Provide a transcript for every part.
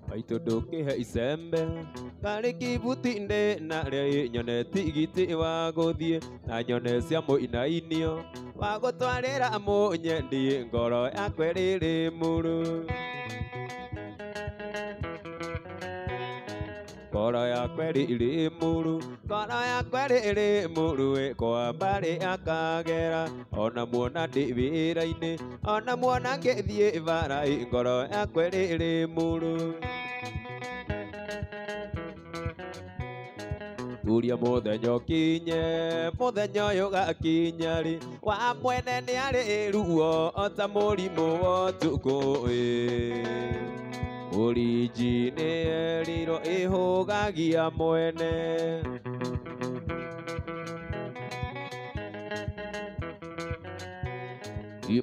Maitũ ndũkĩhe icembe karĩ kibuti ndĩ narĩo nyone tigiti wa gũthiĩ na nyone cia mũinainio wa gũtwarĩra mũnyendi ngoro yakwa ĩrĩrĩ muru. Ngoro yakwa ĩrĩrĩ muru, ngoro yakwa ĩrĩrĩ muru kwa mbarĩ akagera ona muona ndĩ wĩra-inĩ ona muona ngĩthiĩ bara ngoro yakwa ĩrĩrĩ muru. Turia mũthenya ũkinye mũthenya ũyũ ũgakinya rĩ wa mwene nĩ arĩ ruo ota mũrimũ wa ũtukũ ĩ. Mũrinji nĩ erirwo ĩhũgagia mwene.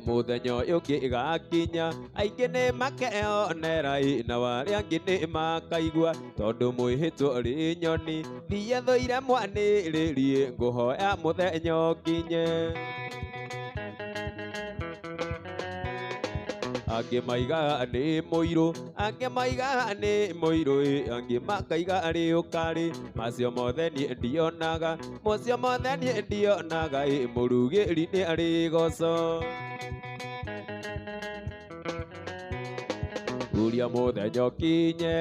Mũthenya ũyũ ũngĩgakinya aingĩ nĩ makeonera na arĩa angĩ nĩ makaigua tondũ mwĩhĩtwo rĩ nyoni thiĩ thũire mwanĩrĩrie ngũhoya mũthenya ũkinye. Angĩ maigaga nĩ mũirũ, angĩ maigaga nĩ mũirũ, angĩ makaiga arĩ ũkarĩ, macio mothe niĩ ndionaga, macio mothe niĩ ndionaga, mũrugĩri nĩ arĩ goco. Turia mũthenya ũkinye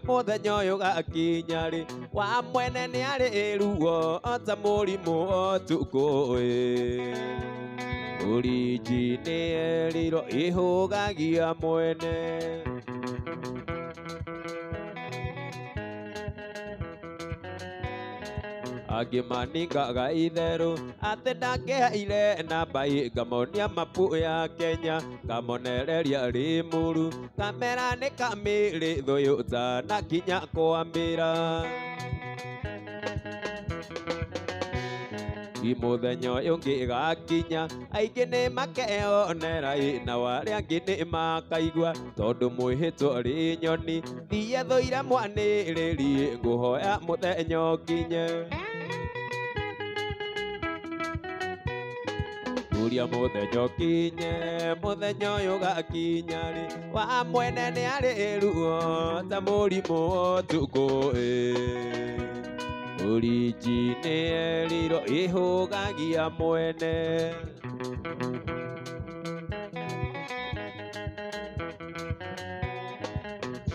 mũthenya ũyũ ũgakinya rĩ wa mwene nĩ arĩ ruo ota mũrimũ ũtukũ ĩ. Mũrinji nĩ erirwo ĩhũgagia mwene. Angĩ maningaga itherũ atĩ ndangĩheire namba ngamonia mapu ya Kenya ngamonereria Limuru kamera nĩ kamĩrĩ thũyũ na kinya kwambĩra. Mũthenya ũyũ ũngĩgakinya aingĩ nĩ makeonera na arĩa angĩ nĩ makaigua tondũ mwĩhĩtwo rĩ nyoni thiĩ thũire mwanĩrĩrie ngũhoya mũthenya ũkinye. Turia mũthenya ũkinye mũthenya ũyũ ũgakinya rĩ wa mwene nĩ arĩ ruo ta mũrimũ ũtukũ ĩ. Mũrinji nĩ erirwo ĩhũgagia mwene.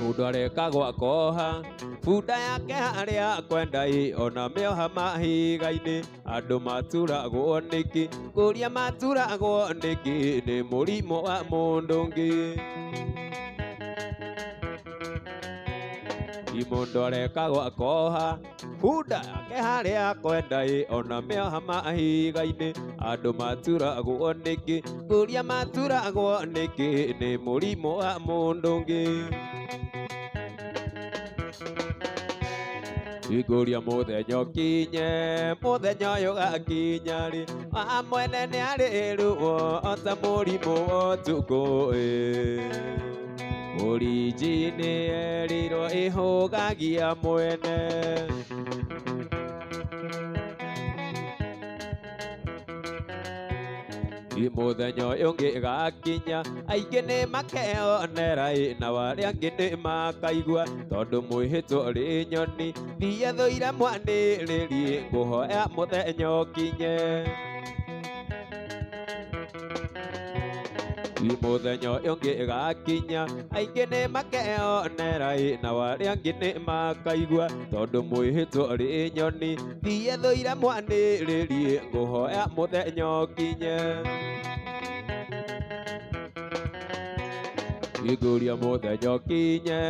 Mũndũ areka gwakoha bunda yake harĩa kwenda ona mĩoha mahiga-inĩ andũ maturagwo nĩkĩ kũria maturagwo nĩkĩ nĩ mũrimũ wa mũndũ ũngĩ. Mũndũ areka gwakoha bunda yake harĩa kwenda ona mĩoha mahiga-inĩ andũ maturagwo nĩkĩ kũria maturagwo nĩkĩ nĩ mũrimũ wa mũndũ ũngĩ. Ngũria mũthenya ũkinye mũthenya ũyũ ũgakinya rĩ wa mwene nĩ arĩ ruo ota mũrimũ ũtukũ ĩ. Mũrinji nĩ erirwo ĩhũgagia mwene. Mũthenya ũyũ ũngĩgakinya aingĩ nĩ makeonera na arĩa angĩ nĩ makaigua tondũ mwĩhĩtwo rĩ nyoni thiĩ thũire mwanĩrĩrie ngũhoya mũthenya ũkinye. Mũthenya ũyũ ũngĩgakinya aingĩ nĩ makeonera na arĩa angĩ nĩ makaigua tondũ mwĩhĩtwo rĩ nyoni thiĩ thũire mwanĩrĩrie ngũhoya mũthenya ũkinye. Ngũria mũthenya ũkinye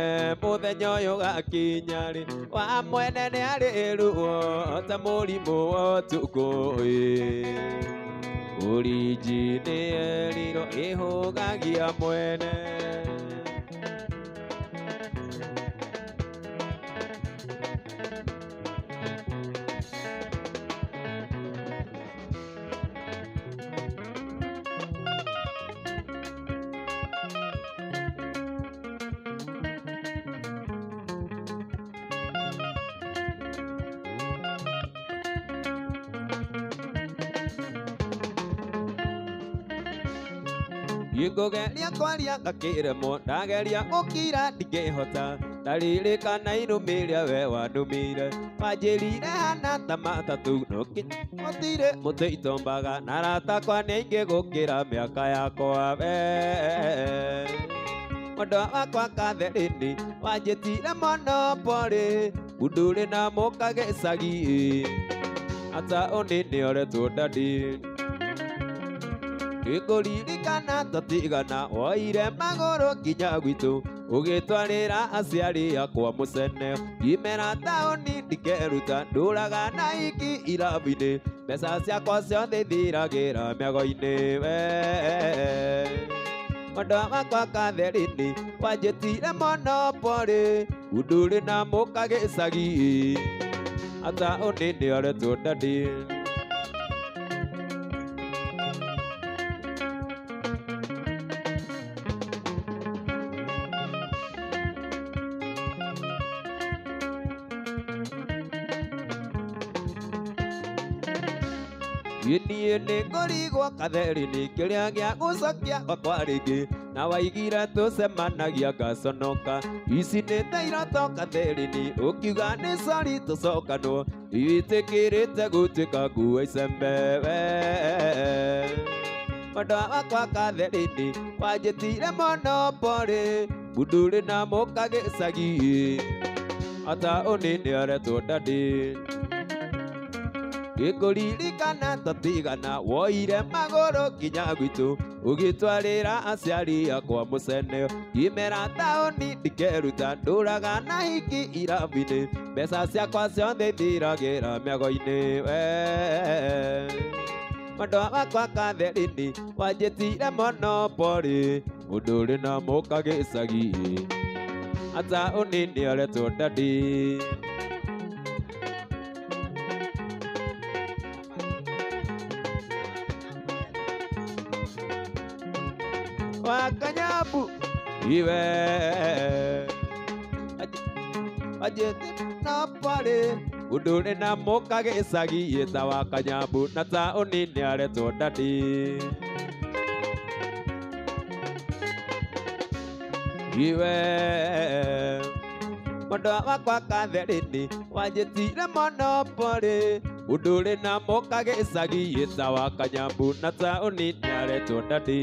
mũthenya ũyũ ũgakinya rĩ wa mwene nĩ arĩ ruo ta mũrimũ ũtukũ ĩ. Mũrinji nĩ erirwo ĩhũgagia mwene. Ngũgeria kwaria ngakĩremwo ndageria gũkira ndingĩhota ndaririkana irũmĩrĩa we wanũmĩire wanjĩrire hana ta matatũ no gũtirĩ mũtĩ itombaga na arata akwa nĩ aingĩ gũkĩra mĩaka yakwa we mwendwa wakwa Catherine wanjĩtire monopoly mũndũ na mũka gĩcagi ata ũnini oretwo ndadi ngũririkana tũtigana woire magũrũ nginya gwitũ ũgĩtwarĩra aciari akwa mũcene ngimera taũni ndikeruta ndũraga na iki irabu-inĩ mbeca ciakwa ciothe ithiragĩra mĩago-inĩ we mwendwa wakwa Catherine wanjĩtire monopoly ũndũrĩ na mũka gĩcagi ata ũnini oretwo ndadi niĩ nĩngũrigwo Catherine kĩrĩa gĩa gũcokia gwakwa rĩngĩ na waigire tũcemanagia ngaconoka ici nĩ ta iroto Catherine ũkiuga nĩ sorry tũcokanwo ndiĩtĩkĩrĩte gũtuĩka nguo icembe we mwendwa wakwa Catherine wanjĩtire monopoly mũndũrĩ na mũka gĩcagi ata ũnini aretwo ndadi ngũririkana tũtigana woire magũrũ nginya gwitũ ũgĩtwarĩra aciari akwa mũcene ngimera taũni ndikeruta ndũraga na hiki irabu-inĩ mbeca ciakwa ciothe ithiragĩra mĩago-inĩ we mwendwa wakwa Catherine wanjĩtire monopoly mũndũ ũrĩ na mũka gĩcagi ata ũnini aretwo ndadi Wakanyabu iwe ajete na pale ũndũrĩ na mũka gĩcagi ĩta Wakanyabu na taũni nĩ aretwo ndadi iwe mwendwa wakwa Catherine wanjĩtire monopoly ũndũrĩ na mũka gĩcagi ĩta Wakanyabu na taũni nĩ aretwo ndadi.